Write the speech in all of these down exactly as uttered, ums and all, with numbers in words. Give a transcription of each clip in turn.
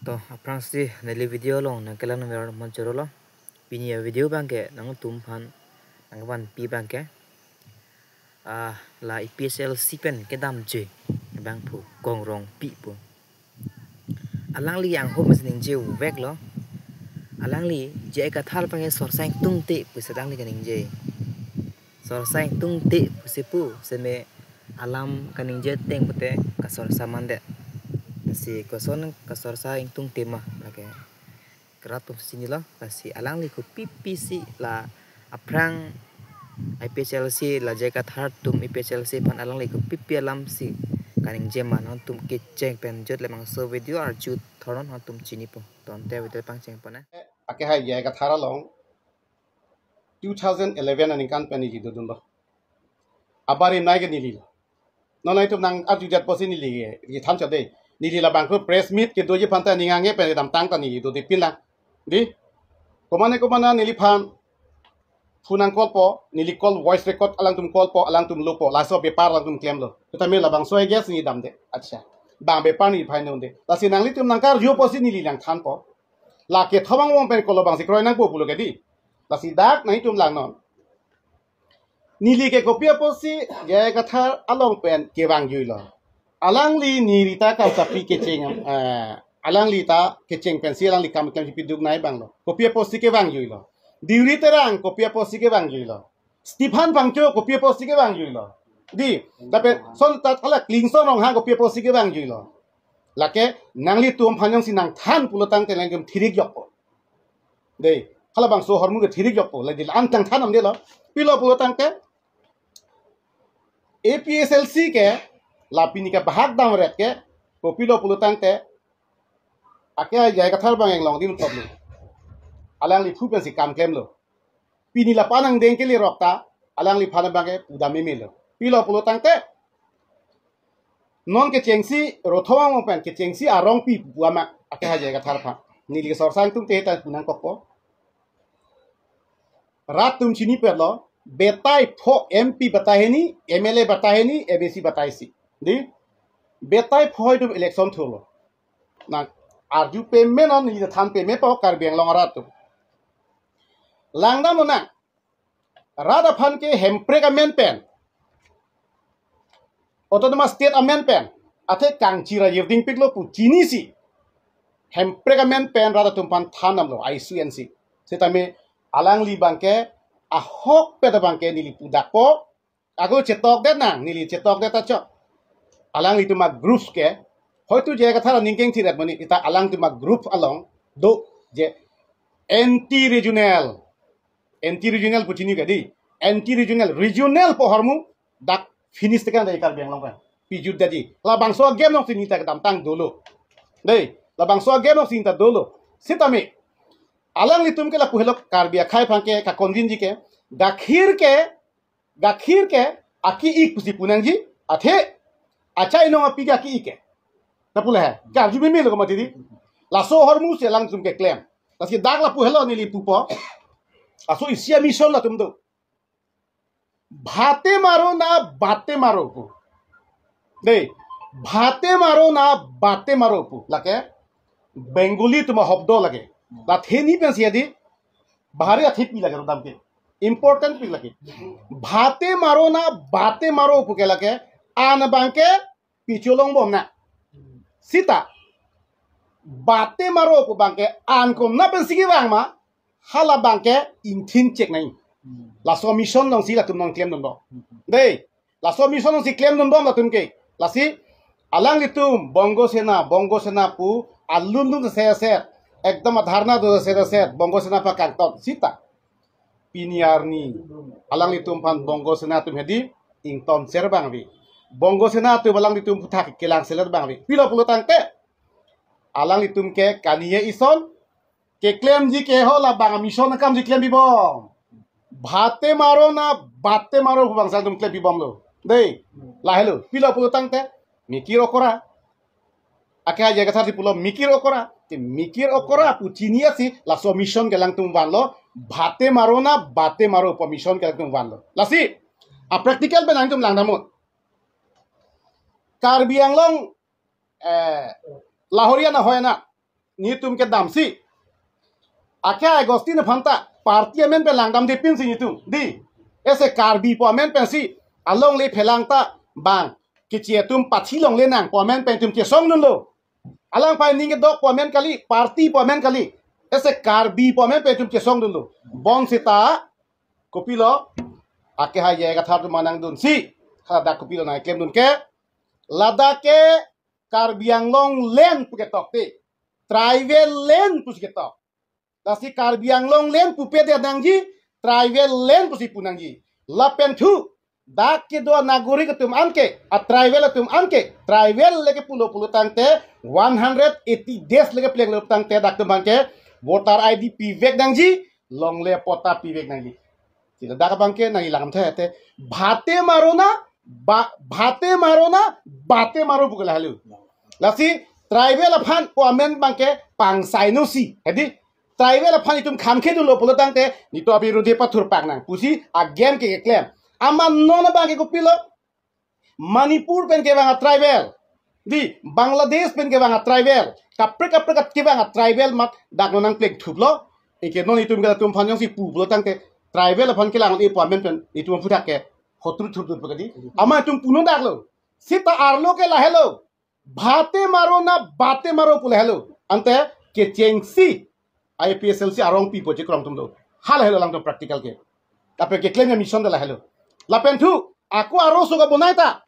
To, aphrangsi neli video along nangkelang nangver mon chorolo. Pini avideo abangke nangtum aphan nangvanpi abangke, ah, la A P H L C pen kedamji abangphu Kongrongpi pu. Alangli anghumsi ningjeveklo. Alangli J I Kathar abangke sorsa ingtungte pusi alangli kaningje. Sorsa ingtungte pusi pu, seme alam kaningje ateng pute kasorsa mandet. Si koson kasorsa ingtungte ma, lake rat atum chinilo. Lasi alangli kopi-pisi la aphrang A P H L C, la J I Kathar atum A P H L C aphan alangli kopi-pi alamsi kaningje ma, nangtum kecheng pen jut labangso video arju thornon nangtum chinipo. To ante video pangcheng pon eh. Ake hai J I Kathar along two thousand eleven aningkan pen neli dodunlo. Abarim nai ke nelilo. Non nangtum nang arjujat pusi neli kethan chot dei. Neli labangso press meet kedoji aphan ta ning ange pen damtang ta neli dodepinlang. Dei. Komane komane neliphan phone nang call po, neli call, voice record alangtum call po, alangtum lopo, laso bepar alangtum klemlo. Tetapi labangso ages neli damde. Acha. Bang bepar neli phai nonde. Lasi nanglitum nangkarju pusi neli nangthanpo. Lake thomang wong pen kolo bangsi kroi nangpo pulo ke dei. Lasi dak nangtum langnon. Neli ke kopi apotsi J I Kathar along pen kevangjuilo. Alangli neli ta kam tapi kecheng, eh, alangli ta kecheng pensi alangli kam klemsi piduk nai abanglo. Kopi apotsi kevangjuilo. Deuri Terang kopi apotsi kevangjuilo. Stephen Phangcho kopi apotsi kevangjuilo. Dei, tapi son tat hala Klingson Ronghang kopi apotsi kevangjuilo. Lake nanglitum aphan jongsi nangthan pulo tangte nangtum thirik jokpo. Dei, halabangso ahormu ke thirik jokpo. Lake dei la-an nangthan amdelo. Pilo pulo tangte A P H L C ke la pini kebahak damret ke, kopilo pulo tangte ake J I Kathar abang inglong ding toplo. Alangli phu pensi kam klemlo. Pini lapu nangdeng kele rok ta alangliphan abangke pudam memelo. Pilo pulo tangte non kechengsi ro thomang wong pen kechengsi arong pi pu ama ake ha J I Kathar aphan. Neli ke sorsa ingtungte ta pu nangkokpo. Rat atum chinipetlo, betai pho M P betai hini, M L A betai hini, M A C betai isi. Dei, betai pho itum election thurlo. Na arju pame non, neli than pamepo Karbi Anglong arat atum. Langdamnang, rat aphan ke Hemprek amen pen, Autonomous State amen pen, athe kangchira yirding piklo pu chinisi Hemprek amen pen rat atum aphan than damlo, I C U N C. Setame alangli abangke ahokpet abangke neli pudakpo, ako chetokdetnang, neli chetokdet ta chok. Alanglitum agroups ke, hoitu J I Kathar aning kengthiret moni, sita alangtum agroup along do je anti regional. Anti regional pu chini ke dei. Anti regional, regional pu ahormu dak finish tekang dei Karbi Anglong pen. Pijut daji. Labangso agame alongsi neli ta kedamtang dolo. Dei, labangso agame alongsi neli ta dolo. Setame alanglitum ke lapu helo Karbi akhei aphan ke ka-convince ji ke, gakhir ke, gakhir ke aki-ik pusi punangji, athe achai nong api ke aki-ik ke. Ta pulo he, karju memelo komatiri. Laso ahormusi alangtum keklem. Lasi dak lapu helo neli pupo. Laso isi a-mission latum do. Bhate maro na bate maro pu. Dei, bhate maro na bate maro pu. Lake Bengali atum ahobdo lake. La theni pensi dei, bahari athe pi lake rodam ke. Important pi lake. Bhate maro na bate maro pu ke lake, an abangke picholongbom na. Sita, bate maro pu abangke an ko na pensi kevang ma, halabangke ingthin chek nai. Laso mission alongsi latum nangklemdunbom. Dei, laso mission alongsi klemdunbom latum ke. Lasi alanglitum Bongo Sena, Bongo Sena pu alun lun se se, ekdom adharna do se se, Bongo Sena aphan kangton. Sita pini arni alanglitum aphan Bongo Sena atum hedi ingtonser abang ave. Bongo Sena atum alanglitum aphuthak kelang selet abang ave. Pilo pulo tangte alanglitum ke kaniye ison keklemji ke ho labang a-mission akamji klempibom. Bhate maro na bate maro pu bangsa atum klempibomlo. Dei, lahelo. Pilo pulo tangte mikir okora. Ake ha J I Kathar si pulo mikir okora. Te mikir okora pu chinisi laso mission ke alangtum vanlo. Bhate maro na bate maro pu mission ke alangtum vanlo. Lasi a-practical pen nangtum langdamnon. Karbi Anglong, eh, lahorian ahoi anak, netum kedamsi, ake Augustine aphan ta party amen pen langdamde pinsi netum, dei, ese Karbi pu amen pensi alongle phelang ta bang keche atum pathi longle nang pu amen pen netum chesongdunlo. Alangphan ning kedok pu amen kali, party pu amen kali, ese Karbi pu amen pen netum chesongdunlo. Bonsita kopilo, ake hai J I Kathar atum nangdunsi, hadak kopilo nangklemdun ke, ladak ke Karbi Anglong land pu ketokte, tribal land pusi ketok. Lasi Karbi Anglong land pupedet nangji, tribal land pusi pu nangji. Lapen thu, dak kedo anagorik atum anke, a tribal atum anke, tribal le kepulo pulo tangte, one hundred eighty days le keplenglo tangte, dak atum anke voter I D pivek nangji, longle patta pivek nangji. Sila dak abangke nangli langdam thate, bhate maro na, ba, bhate maro na, bate maro pu ke lahelo. Lasi tribal aphan pu amen abangke pangsai nosi, hedi, tribal aphan itum kham khedunlo pulo tangte, netum abirudhi pathurpak nang pusi a-game ke keklem. Amat non abangke kopilo, Manipur pen kevang a tribal, dei, Bangladesh pen kevang a tribal, kaprek kaprek kevang a tribal amat dak non nangplengthuplo. Anke non itum ke atum aphan jongsi pulo tangte, tribal aphan kelang-un-e pu amen pen itum aphuthak ke hotru thurthur pu ke dei. Amat itum punon daklo. Sita arlo ke lahelo, bhate maro na bate maro pu lahelo. Ante kechengsi A P H L C arongpi po chekrong atum do. Halahelo alangtum practical ke. Lapen keklem a-mission ta lahelo. Lapen thu, ako arloso kabonai ta,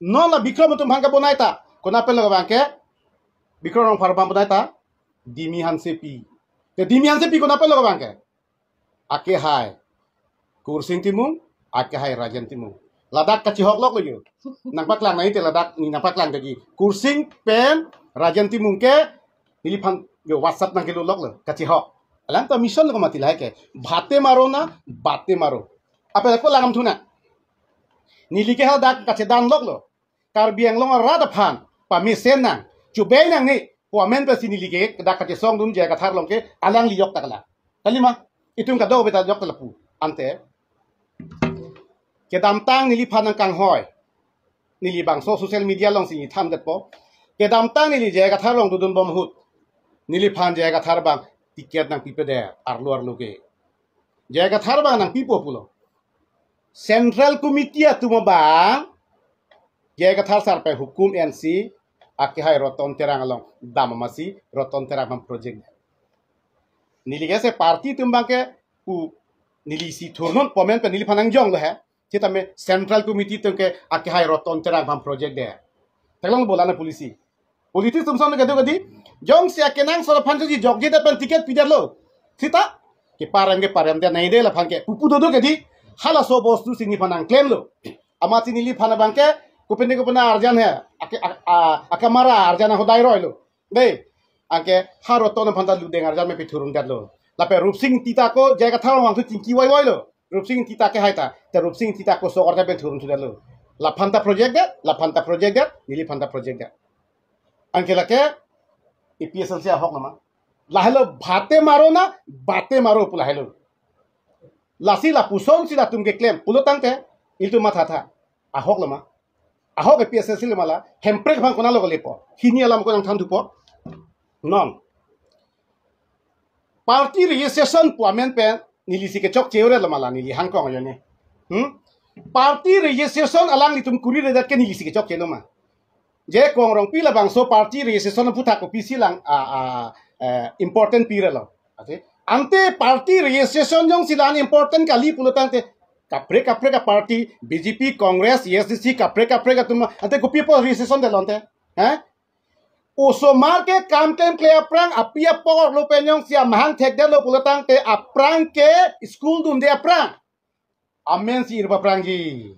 non la Bikram atum aphan kabonai ta, konat penlo kevang ke? Bikram Rongphar aphan bonai ta, Dimi Hansepi. Te Dimi Hansepi konat penlo kevang ke? Ake hai Kursing Timung, ake hai Rajen Timung. Ladak kachihokloklo yo. Nangpaklang nangji te ladak ne nangpaklang lagi. Kursing pen Rajen Timung ke neliphan yo WhatsApp nangkeluloklo, kachihok. Alangtum a-mission lo mati lahai ke. Bhate maro na, bate maro. Apa ko langdam thu nang. Neli ke hadak kachedanloklo. Karbi Anglong arat aphan pamesen nang, chubei nangne pu amen pensi neli ke dak kachesongdun J I Kathar along ke, alangli yok ta kala. Kalima, itum kadokave ta yok ta lapu. Ante kedamtang neliphan nangkanghoi, neli bangso social media alongsi neli thandetpo. Kedamtang neli J I Kathar along dodunbom ahut, neliphan J I Kathar abang ticket nangpipedet, arlo arlo ke. J I Kathar abang nangpipo pulo. Central Committee atum abang J I Kathar sar pen hukum ensi, ake hai Roton Terang along dam amatsi Roton Terang aphan project. Neli ke ese party atum abangke pu, nelisi thurnon pu amen pen neliphan nangjonglo he. Sitame Central Committee atum ke ake hai Roton Terang aphan project det. Theklonglo bola na policy. Politics atum ason kedo ke dei, jongsi akenangsot aphan jongsi jokjedet pen ticket pidetlo, sita keparem keparemdet nangji de laphan ke pupu dodo ke dei. Halaso bostu si neliphan nangklemlo. Amatsi neliphan abangke kopine kopine arjan he, ake a, a, akamara arjan ahodai roilo. Dei, anke ha Roton aphan ta ludeng arjan me pethurundetlo. Lapen Rupsing Ingti ta ko J I Kathar vangthu chingki voivoilo. Rupsing Ingti ta ke hai ta, te Rupsing Ingti ta ko so orta pen thurunthudet lo. Laphan ta project det, laphan ta project det, neliphan ta project det. Anke lake A P H L C ahok nama. Lahelo bhate maro na, bate maro pu lahelo. Lasi lapusonsi latum keklem pulo tangte, ilitum mathatha. Ahok lama. Ahok A P H L C le mala, Hemprek abang konatlo kalipo. Hini alam ko nangthandunpo. Non. Party registration pu amen pen nelisi kechokche-o re lo mala, neli hangkong ajoine. Hmm? Party registration alanglitum kuriredet ke nelisi kechokche lo ma. Je Kong Rongpi labangso party registration aphuthak kopisi lang, a, a, eh, important pire lo. Ate, ante party registration jongsi la-an important kali pulo tangte, kaprek kaprek a-party, B J P, Congress, A S D C, kaprek kaprek atum, ante kopi apot registration detlo ante? He? Osomar ke kam klemkle aphrang, api apor lo pen jongsi amahang thekdetlo pulo tangte, aphrang ke school dunde aphrang. Amen si ir aphrangji.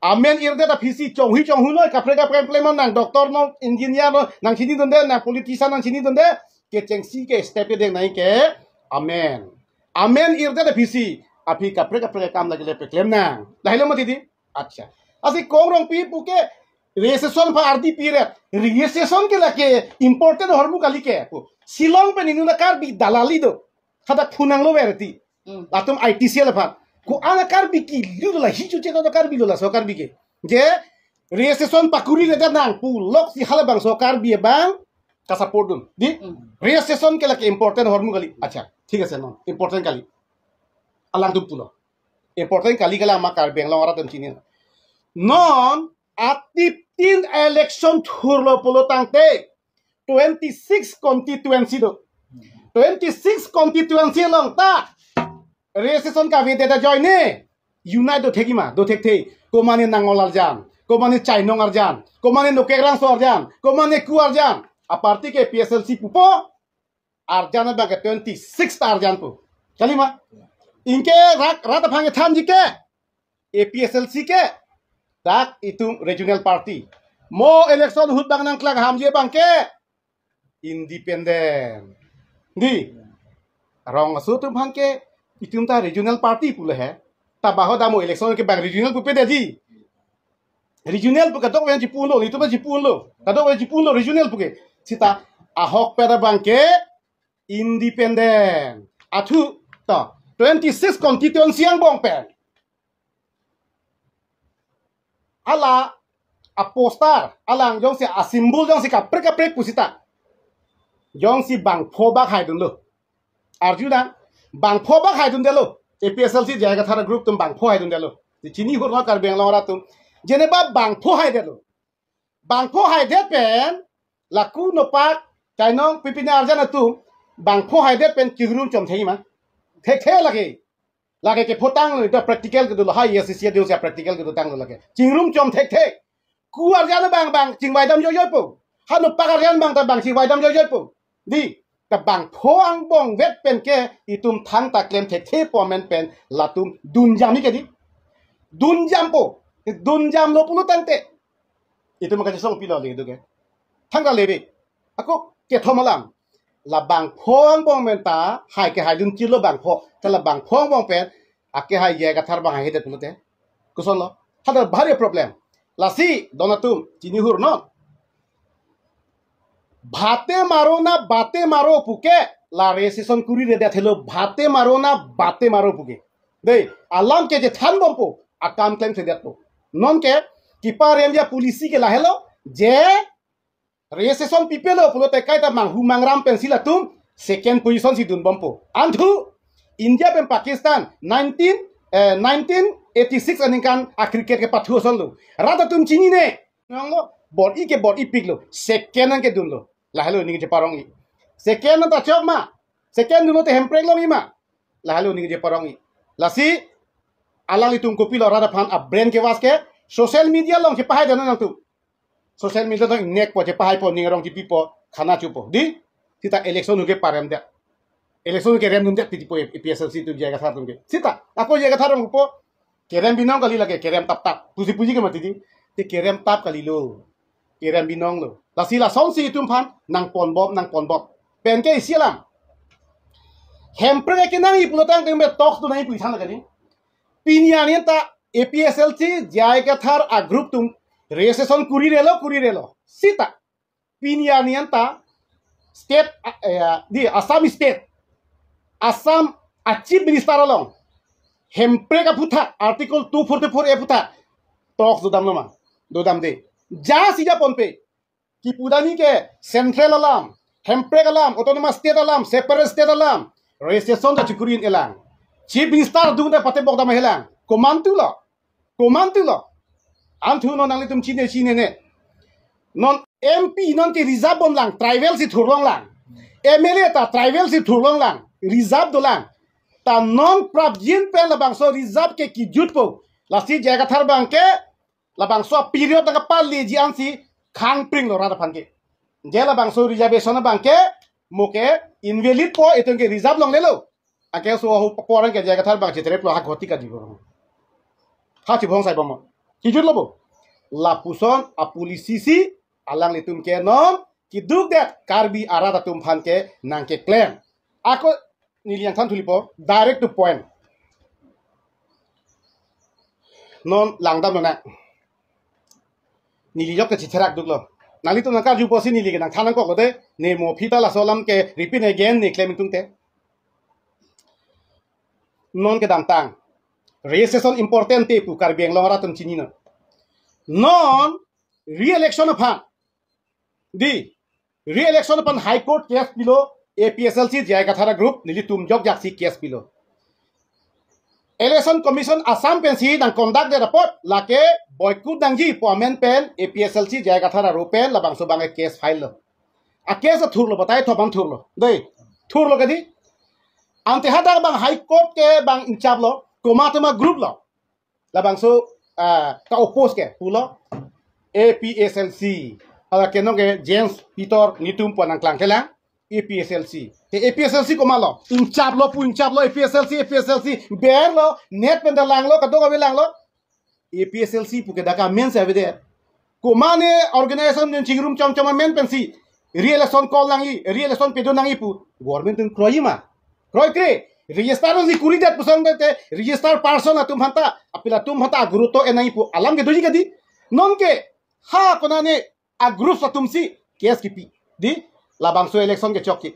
Amen irdet aphisi chonghi chonghu noi, kaprek kaprek klemkle non, nang doctor non, engineer non, nangchinidunde, nang politician nangchinidunde, kechengsi ke step kedeng nai ke. Amen. Amen irdet aphisi, aphi kaprek kaprek akam lagi le peklem nang. Lahelo mati dei. Acha. Lasi Kong Rongpi pu ke registration aphan ardi piret. Registration ke lake important ahormu kali ke pu. Shillong pen inut a-Karbi dalali do. Hadak phunanglo verti. Hmm. Latum I T cell aphan. Ko-an a-Karbi ke lu la, hichu cheto a-Karbi lo laso a-Karbi ke. Je registration pakuriredet nang puloksi halabangso a-Karbi abang Ka support dun. Di? Registration ke lake important ahormu kali. Acha, thik ase non. Important kali. Alangtum pulo. Important kali kali ama Karbi Anglong arat atum chini. Non atiptin election thurlo pulo tangte twenty-six constituency do. Twenty-six constituency along ta registration kave det ajoine unite do thekji ma, do thekthe. Komane Nangol arjan, komane Chainong arjan, komane Nokekrangso arjan, komane ku arjan. A party ke A P H L C pupo, arjan abang ke twenty-six ta arjan pu. Kali ma? Anke rat, rat aphan kethanji ke A P H L C ke dak itum regional party. Mo election ahut bang nangklak hamji abang ke independent. Di? Rong aso atum aphan ke itum ta regional party pulo he. Ta baho damo election ke bang regional pupe detji. Regional pu kadokave chipulo, itum chipulo. Kadokave chipulo regional pu ke. Seta ahokpet abang ke independent. Athu to twenty-six constituency angbong pen hala a poster, alang jongsi a symbol jongsi kaprek kaprek pu seta jongsi bangpho bak haidunlo. Arju dang, bangpho bak haidundetlo. A P H L C J I Kathar group atum bangpho haidundetlo. Di chini hur no Karbi Anglong arat atum. Jeneba bangpho haidetlo. Bangpho haidet pen, laku nopak, Chainong pipine arjan atum, bangpho haidet pen chingrum chom thekji ma. Thekthe lake. Lake kepho tanglo, ita practical kedo lo, ha, yes, yes, yes, practical kedo tanglo lake. Chingrum chom thekthe. Ku arjan bang bang chingvai dam joijoi po. Ha nopak arjan bang ta bang chingvai dam joijoi po. Di, ta bangpho angbong vet pen ke itum thangta klem thekthe pu amen pen latum dunjamji ke di. Dunjampo. Dunjamlo pulo tangte itum kachesong pilo le do ke. Thangta lebe. Ako kethom alam. La bangpho angbong pen ta hai ke haidun chilo bangpho. Ta la bangpho angbong pen ake hai J I Kathar bang haidet pulote. Kosonlo? Hada bhari problem. Lasi don atum chini hur non. Bhate maro na bate maro pu ke la registration kuriredet helo, bhate maro na bate maro pu ke. Dei, alam ke chethan bompo, akam klemsedetpo. Non ke kiparemji a policy ke lahelo, je registration pipelo pulote kaita manghu mangram pensi latum second position si dun bompo. Anthu India pen Pakistan nineteen, eh, nineteen eighty-six aningkan a cricket kepathu asonlo. Rat atum chinine. Nanglo, bor-i ke bor-ipiklo. Second nangkedunlo. Lahelo ning cheparong-i. Second nang ta chok ma. Second dunlote Hemprek longji ma. Lahelo ning cheparong-i. Lasi, alanglitum kopilo rat aphan a brain kewas ke, social media along chepahai dana nangtum. Social media along ingnek po chepahaipo, ning arong chepipo, khana chopo. Di? Seta election ahut ke paremdet. Election ahut ke remdundet pu tipo A P H L C atum J I Kathar atum ke. Seta, ako J I Kathar arong po, kerem binong kali lake, kerem tap tap. Pusi pusi ke mati di. Te kerem tap kalilo. Kerem binonglo. Lasi lasonsi itum aphan nangponbom, nangponbom. Pen ke isi alam. Hemprek kenangji pulo tangte me talks do nangji pu ithan lake ni. Pini arni anta A P H L C, J I Kathar a group atum registration kurirelo, kurirelo. Seta pini arni anta state, eh, di Assam state, Assam a Chief Minister along Hemprek aphuthak, Article two forty-four A aphuthak talks dodamlo ma? Dodamde. Jasi japonpe. Kipu damji ke central alam, Hemprek alam, autonomous state alam, separate state alam, registration ta chikurin elang. Chief Minister adung ta patebok dam helang. Komantulo? Komantulo? Anthu non nanglitum chine chinine. Non M P non ke reserve bomlang, tribal si thurlonglang. M L A ta tribal si thurlonglang, reserve dolang. Ta non prapjin pen labangso reserve ke kijutpo. Lasi J I Kathar abang ke labangso period nangkapaleji ansi khangpringlo rat aphan ke. Je labangso reservation abang ke mo ke invalid po, itum ke reserve longlelo. Anke so ho poran ke J I Kathar abang chetereplo ha Guwahati kajibor. Ha chibong sai bomo. Kijutlo bo. Lapuson a policy si alanglitum ke non kidukdet Karbi arat atum aphan ke nangkeklem. Ako neli nangthan thulipo, direct to point. Non langdamlo na. Neli jok ke chitherak duklo. Nanglitum nangkarju pusi neli ke nangthan nangkoklo de. Ne mo aphi ta laso alam ke repeat again ne klem ingtungte. Non kedamtang. Registration important te pu Karbi Anglong arat atum chininon. Non re-election aphan. Di. Re-election aphan High Court case pilo, A P H L C J I Kathar a group nelitum jokjak si case pilo. Election Commission Assam pensi nang conduct det apot lake boycott nangji pu amen pen A P H L C J I Kathar aru pen labangso abang case file lo. A case athurlo, batai thom an thurlo. Dei, thurlo kadi. Ante hadak abang High Court ke abang inchaplo, komat ma group lo. Labangso, ah, ka-oppose ke pulo A P H L C. Ala ke nong ke James Peter netum pu nang klangkle lang A P H L C. Te A P H L C komatlo? Inchaplo pu inchaplo A P H L C, A P H L C. Berlo, net pen ta langlo, kadokave langlo. A P H L C pu ke dak amen si avedet. Komat ne organization pen chingrum chomchom amen pensi re-election call nangji, re-election pedun nangji pu government atum kroiji ma? Kroikre. Register si kuridet pusong te register person atum aphanta, aphi latum aphanta a group to en nangji pu alam ke doji kadi. Non ke ha konane a group atum si case kipi. Dei, labangso election ke chokche.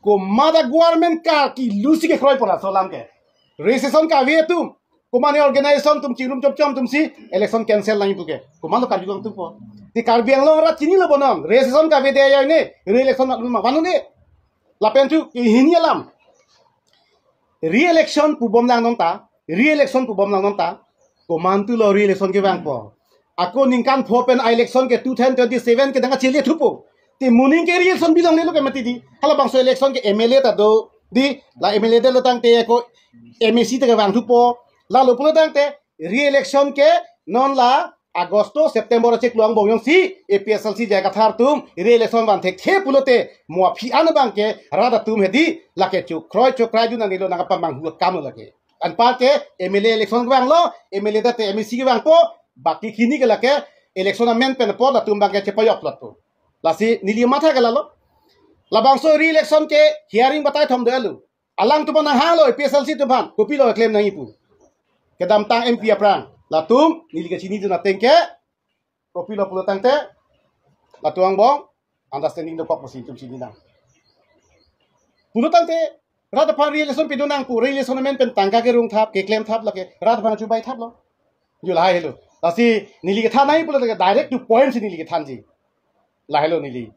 Komat a government ka kilu si kekroi pu laso alam ke. Registration kave atum, komat ne organization atum chingrum chomchom atum si election cancel nangji pu ke. Komatlo Karbi Anglong atum pu? Dei, Karbi Anglong arat chinilo bonong. Registration kave de ajoine re-election mat ma vannon dei. Lapen tu hini alam. Re-election pubom nang non ta, re-election pubom nang non ta, komantulo re-election kevangpo? Ako ningkan pho pen a-election ke two thousand twenty-seven ke dang kachele thupo. Te moning ke re-election bilonglelo ke mati dei. Halabangso election ke M L A ta do, dei, la M L A dolo tangte ako M A C ta kevang thupo. Lalo pulo tangte re-election ke non la Agosto, September achiklo angbong jongsi A P H L C J I Kathar atum re-election van thekthe pulote mo aphi an abang ke rat atum hedi lake chokroi chokrai jun anilo nang kapamanghu akam lake. Anpar ke M L A election kevanglo, M L A ta te M A C kevangpo, baki hini ke lake election amen pen apot latum abang ke chepayok latum. Lasi neli matha ke lalo. Labangso re-election ke hearing batai thom do alu. Alangtum aphan nanghanglo, A P H L C atum aphan, kopilo claim nangji pu. Kedamtang M P aphrang, latum neli kachinidun ateng ke, kopilo pulo tangte, latum angbong understanding dokok pusi itum chini nang. Pulo tangte, rat aphan re-election pedun nang pu, re-election amen pen tangka kerung thap, keklem thap lake, rat aphan chubai thaplo. Jo lahai helo. Lasi neli kethan nangji pulo tangte direct to point si neli kethanji. Lahai lo neli.